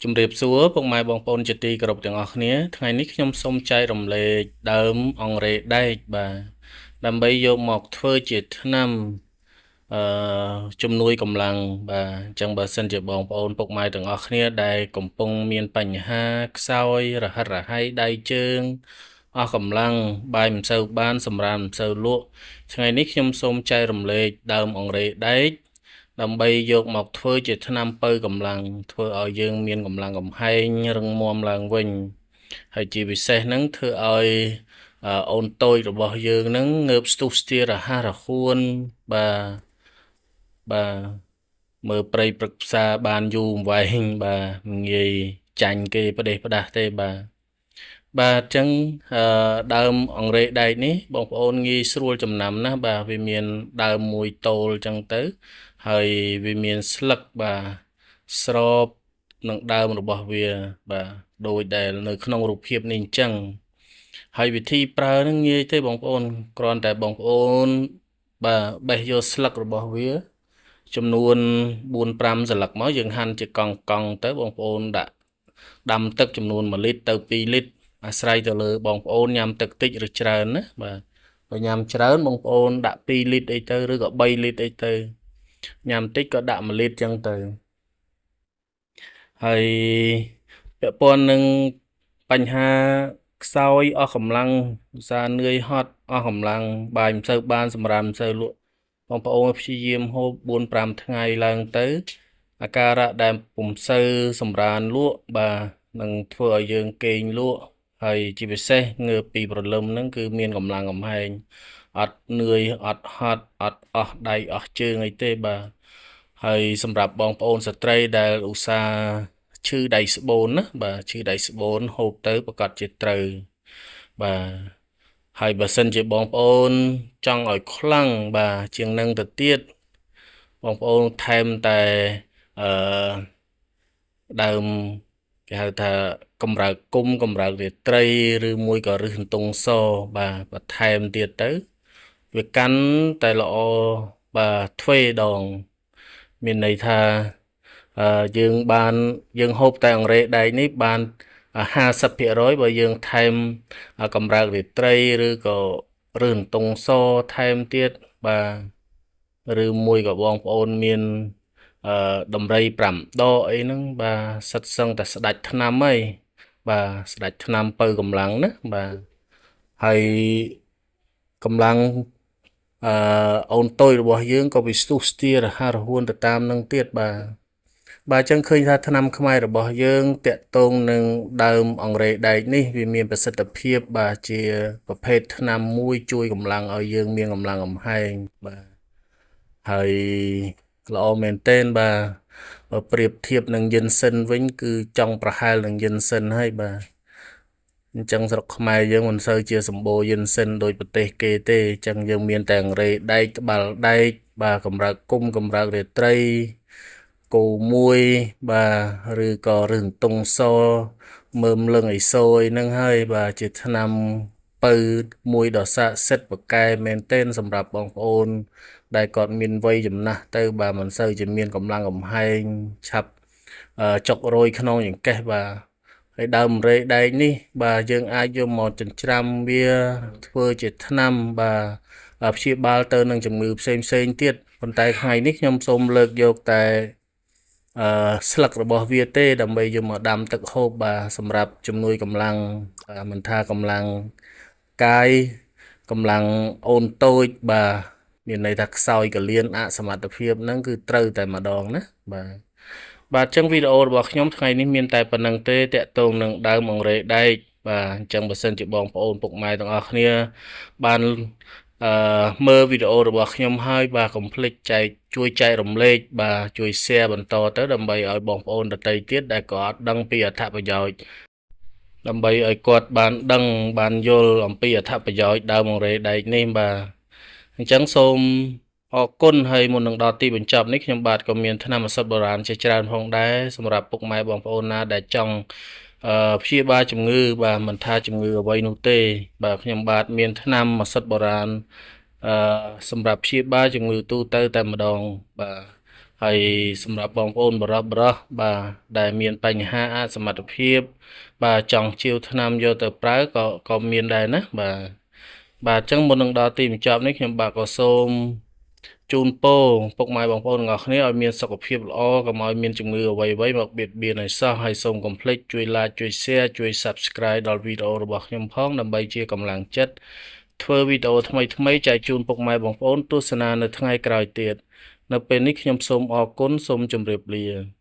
ជំរាបសួរពុកម៉ែបងប្អូនជាទីគោរពទាំងអស់គ្នាថ្ងៃនេះខ្ញុំសូមចែករំលែកដើមអង្រេដែកបាទដើម្បីយកមកធ្វើជាថ្នាំអឺជំនួយកម្លាំងបាទអញ្ចឹងបើសិនជាបងប្អូនពុកម៉ែទាំងអស់គ្នាដែលកំពុងមានបញ្ហាខ្សោយរហិតរហៃដៃជើងអស់កម្លាំងបាយមិនសូវបានសម្រានមិនសូវលក់ថ្ងៃនេះខ្ញុំសូមចែករំលែកដើមអង្រេដែកដើម្បីយកមកធ្វើជាថ្នាំពៅកម្លាំងធ្វើឲ្យយើងមានកម្លាំងកំហែងរឹងមាំឡើងវិញហើយជាពិសេសហ្នឹងធ្វើឲ្យអូនតូចរបស់យើងហ្នឹងងើបស្ទុះស្ទារហ័សរហួនបាទបាទមើលព្រៃព្រឹក្សាបានយូរអង្វែងបាទងាយចាញ់គេផ្ដេសផ្ដាស់ទេបាទបាទអញ្ចឹងដើមអង្រេដែកនេះបងប្អូនងាយស្រួលចំណាំណាស់បាទវាមានដើមមួយតូលអញ្ចឹងទៅហើយវាមានស្លឹកបាទស្របនឹងដើមរបស់វាបាទដូចដែលនៅក្នុងរូបភាពនេះអញ្ចឹងហើយវិធីប្រើនឹងងាយទេបងប្អូនគ្រាន់តែបងប្អូនបាទបេះយកស្លឹករបស់វាចំនួន4 5សន្លឹកមកយើងហាន់ជាកង់កង់ទៅបងប្អូនដាក់ដាំទឹកចំនួន1លីត្រទៅ2លីត្រអាស្រ័យទៅលើបងប្អូនញ៉ាំទឹកតិចឬច្រើនណាបាទបើញ៉ាំច្រើនបងប្អូនដាក់2លីត្រអីទៅឬក៏3លីត្រអីទៅញ៉ាំតិចក៏ដាក់1លីត្រចឹងទៅហើយពាក់ព័ន្ធនឹងបញ្ហាខ្សោយអស់កម្លាំងឧស្សាហ៍នឿយហត់អស់កម្លាំងបាយមិនសូវបានសម្រានមិនសូវលក់បងប្អូនព្យាយាមហូប4 5ថ្ងៃឡើងទៅអាការៈដែលពុំសូវសម្រានលក់បាទនឹងធ្វើឲ្យយើងគេងលក់ហើយជាពិសេសងើបពីព្រលឹមហ្នឹងគឺមានកម្លាំងកំហែងអត់នឿយអត់ហត់អត់អស់ដៃអស់ជើងអីទេបាទហើយសម្រាប់បងប្អូនស្ត្រីដែលឧស្សាហ៍ឈឺដៃស្បូនណាបាទឈឺដៃស្បូនហូបទៅប្រកាសជាត្រូវបាទហើយបើសិនជាបងប្អូនចង់ឲ្យខ្លាំងបាទជាងនឹងទៅទៀតបងប្អូនថែមតែអឺដើមគេហៅថាកម្រើកគុំកម្រើករាត្រីឬមួយក៏រឹសអន្ទង់សបាទបន្ថែមទៀតទៅវាកាន់តែល្អបាទទ្វេដងមានន័យថាយើងបានយើងហូបតែអង្រេដែកនេះបាន50%បើយើងថែមកម្រើករាត្រីឬក៏រឹសអន្ទង់សថែមទៀតបាទឬមួយក៏បងប្អូនមានដំរី5ដកអីហ្នឹងបាទសិតសឹងតែស្ដាច់ថ្នាំហើយបាទស្ដាច់ថ្នាំពៅកម្លាំងណាបាទហើយកម្លាំងអូនតូចរបស់យើងក៏វាស្ទុះស្ទារហ័សរហួនទៅតាមនឹងទៀតបាទបាទអញ្ចឹងឃើញថាថ្នាំខ្មែររបស់យើងតាក់ទងនឹងដើមអង្រេដែកនេះវាមានប្រសិទ្ធភាពបាទជាប្រភេទថ្នាំមួយជួយកម្លាំងឲ្យយើងមានកម្លាំងកំហែងបាទហើយល្អមែនទែនបាទបើប្រៀបធៀបនឹងយិនសិនវិញគឺចង់ប្រហែលនឹងយិនសិនហើយបាទអញ្ចឹងស្រុកខ្មែរយើងមិនសូវជាសម្បូរយិនសិនដោយប្រទេសគេទេអញ្ចឹងយើងមានតែអង្រេដែកត្បាល់ដែកបាទកម្រើកគុំកម្រើករាត្រីគោមួយបាទឬក៏រឹសអន្ទង់សមើមលឹងអីសូយហ្នឹងហើយបាទជាថ្នាំពៅមួយដ៏ស័ក្តិសិទ្ធិប្រកែមែនទែនសម្រាប់បងប្អូនដែលគាត់មានវ័យចំណាស់ទៅបាទមិនសូវជាមានកម្លាំងកំហែងឆាប់ចុករយក្នុងចង្កេះបាទហើយដើមរេដែកនេះបាទយើងអាចយកមកចិញ្ច្រាំវាធ្វើជាថ្នាំបាទព្យាបាលទៅនឹងជំងឺផ្សេងផ្សេងទៀតប៉ុន្តែថ្ងៃនេះខ្ញុំសូមលើកយកតែស្លឹករបស់វាទេដើម្បីយកមកដាំទឹកហូបបាទសម្រាប់ជំនួយកម្លាំងមិនថាកម្លាំងកាយកម្លាំងអូនតូចបាទមានន័យថាខ្សោយកលៀនអសមត្ថភាពហ្នឹងគឺត្រូវតែម្ដងណាបាទបាទអញ្ចឹងវីដេអូរបស់ខ្ញុំថ្ងៃនេះមានតែប៉ុណ្្នឹងទេតាក់ទងនឹងដើមអង្រេដែកបាទអញ្ចឹងបើសិនជាបងប្អូនពុកម៉ែទាំងអស់គ្នាបានមើលវីដេអូរបស់ខ្ញុំហើយបាទកុំភ្លេចចែកជួយចែករំលែកបាទជួយ share បន្តទៅដើម្បីឲ្យបងប្អូនដទៃទៀតដែលក៏អត់ដឹងពីអត្ថប្រយោជន៍ដើម្បីឲ្យគាត់បានដឹងបានយល់អំពីអត្ថប្រយោជន៍ដើមអង្រេដែកនេះបាទអញ្ចឹងសូមអរគុណហើយមុននឹងដល់ទីបញ្ចប់នេះខ្ញុំបាទក៏មានថ្នាំឱសថបុរាណជាច្រើនផងដែរសម្រាប់ពុកម៉ែបងប្អូនណាដែលចង់ព្យាបាលជំងឺបាទមិនថាជំងឺអ្វីនោះទេបាទខ្ញុំបាទមានថ្នាំឱសថបុរាណសម្រាប់ព្យាបាលជំងឺទូទៅតែម្ដងបាទ ហើយសម្រាប់បងប្អូនបរោះបរោះបាទដែលមានបញ្ហាអសមត្ថភាពបាទចង់ជាវថ្នាំយកទៅប្រើក៏ក៏មានដែរណាបាទបាទអញ្ចឹងមុននឹងដល់ទីបញ្ចប់នេះខ្ញុំបាទក៏សូមជូនពរពុកម៉ែបងប្អូនទាំងអស់គ្នាឲ្យមានសុខភាពល្អកុំឲ្យមានជំងឺអ្វីៗមកបៀតបៀនឲ្យសោះហើយសូមកុំភ្លេចជួយ like ជួយ share ជួយ Subscribe ដល់វីដេអូរបស់ខ្ញុំផងដើម្បីជាកម្លាំងចិត្តធ្វើវីដេអូថ្មីៗចែកជូនពុកម៉ែបងប្អូនទស្សនានៅថ្ងៃក្រោយទៀតនៅពេលនេះខ្ញុំសូមអរគុណសូមជម្រាបលា។